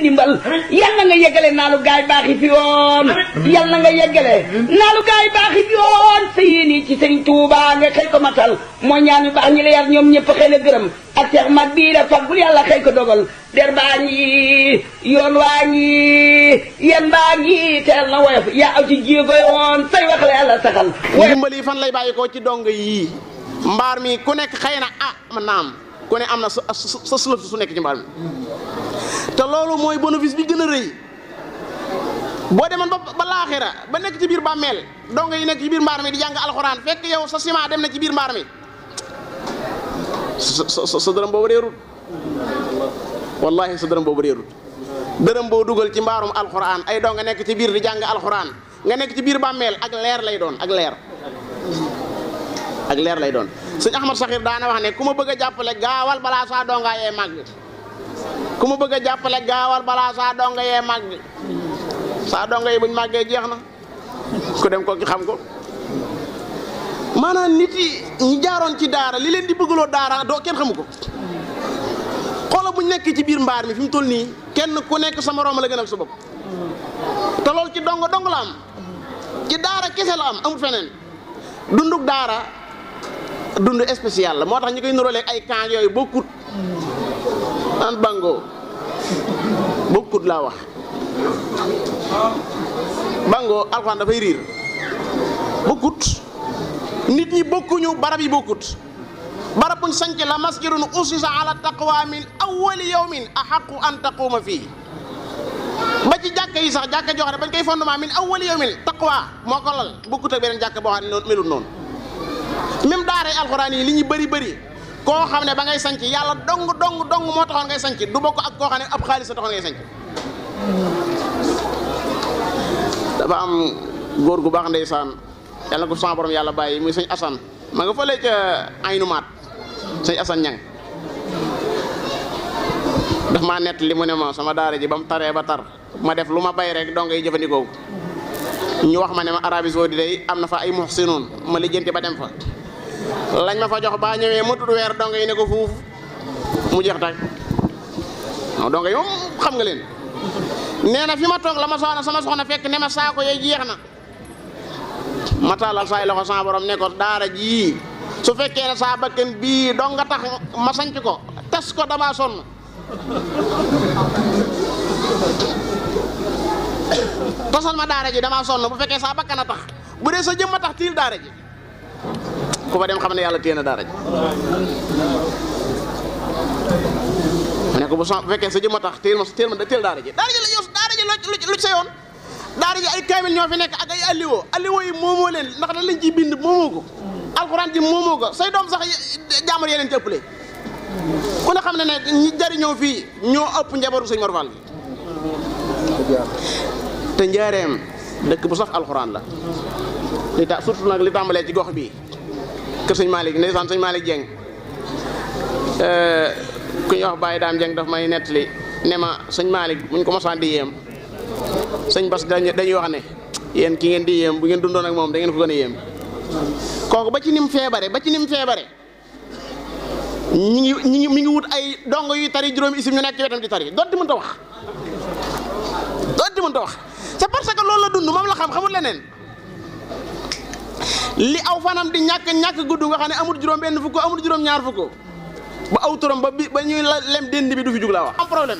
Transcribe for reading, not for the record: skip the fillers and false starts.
dimbal yàlla nga yeggale naalu gaay baaxi fi woon yàlla nga yeggale naalu gaay baaxi fi woon sa yéene ci Sëriñ Tuuba nga xëy ko matal moo ñaan yu baax ñi la yar ñoom ñëpp xëy la gërëm ak Seex mat bii la faggul yàlla xëy ko dogal der baa ngi yoon waa ngi yen baa ngi teel na woyof yaa aw ci jéegoy woon say wax la yàlla saxal dimbali fan lay bàyyi ko ci dong yii mbaar mi ku nekk xëy na man naam ku ne am na sa lëf su nekk ci mbaar mi te loolu mooy bénéfice bi gën a rëy boo demoon ba laaxira ba nekk ci biir bàmmeel dong yi nekk ci biir mbaar mi di jàng alxuraan fekk yow sa ciment dem na ci biir mbaar mi sa dërëm boobu réerut wallahi sa dërëm boobu réerut dërëm boo dugal ci mbaarum alxuraan ay dong nga nekk ci biir di jàng alxuraan nga nekk ci biir bàmmeel ak leer lay doon ak leer lay doon sëñ Ahmad Saxir daana wax ne ku ma bëgg a jàppale gaawal balaa saa donga yee màgg ku ma bëgg a jàppale gaawal balaa saa donga yee màgg saa donga yi buñ màggee jeex na ku dem ko ki xam ko maanaam nit yi ñi jaaroon ci daara li leen di bëggaloo daara doo kenn xamu ko xoola buñ nekk ci biir mbaar mi fi mu toll nii kenn ku nekk sa moroom la gënal sa bopp te loolu ci dong la am ci daara kese la am amul feneen dunduk daara dund spécial la moo tax ñu koy nuróoleeg ay camp yooyu bokkut an bango bokkut laa wax bango alxuraan dafay riir bokkut nit ñi bokkuñu barab yi bokkut barab buñ sanc la masjidun usisa ala taqwa min awwali yawmin ahaqu an taquma fii ba ci jàkka yi sax jàkka joo xam ne bañ koy fondement min awwali yawmin taqwa moo ko lal bokkut ak beneen jàkka boo xam ne noonu melul noonu même daaray alxuraan yi li ñu bëri koo xam ne ba ngay sanc yàlla dong moo taxoon ngay sanc du bokk ak koo xam ne ab xaalis a taxoon ngay sanc dafa am góor gu baax ndeysaan yàlla na ko sama borom yàlla bàyyi muy sëñ Assane ma nga fële ca Aynu Maat sëñ Assane ñang daf maa nett li mu ne ma sama daara ji ba mu taree ba tar ma def lu ma bay rek dong ngay jëfandikoo ñu wax ma ne ma Arabie Saoudite day am na fa ay muhsinoon ma lijjanti ba dem fa lañ ma fa jox baa ñëwee mu tudd weer dong yi ne ko fuuf mu jeex tak non dong yi moom xam nga leen nee na fi ma toog la ma soxna sama soxna fekk ne ma saako yooyu jeex na ma taalal saay loxo sama borom ne ko daara jii su fekkee ne saa bakkan bii dong nga tax ma sanc ko tas ko damaa sonn tasal ma daara ji damaa sonn bu fekkee saa bakkan a tax bu dee sa jëmm a tax tiil daara ji ku fa dem xam ne yàlla téye na daara ji ma ne ko bu fekkee sa jëmm a tax téel daara ji lu ci sa yoon daara ji ay kaamil ñoo fi nekk ak ay alliwo yi moomoo leen ndax da lañ ciy bind moomoo ko alxuraan ji moomoo ko say doom sax jaamar yeneen ci ëppale ku ne xam ne ñi jariñoo fii ñoo ëpp njabootu sëñ Mor Fall te njaareem dëkk bu saf alxuraan la surtout nag li tàmbalee ci gox bii kër sëñ Malick ndeysaan sëñ Malick Dieng ku ñuy wax Baye Dame Dieng daf may nettali ne ma sëñ Malick buñ ko mosaan di yéem sëñ Bas dañuy wax ne yéen ki ngeen di yéem bu ngeen dundoon ak moom da ngeen ko gën a yéem kooku ba ci nim feebare mi ngi wut ay dongo yuy tari juróomi isim ñu nekk ci wetam di tari doot di mënta wax c'est parce que loolu la dund moom la xamul leneen li aw fanam di ñàkk gudd nga xam ne amul juróom benn fukk amul juróom ñaar fukk ba aw turam ba ñuy lem dend bi du fi jug laa wax am problème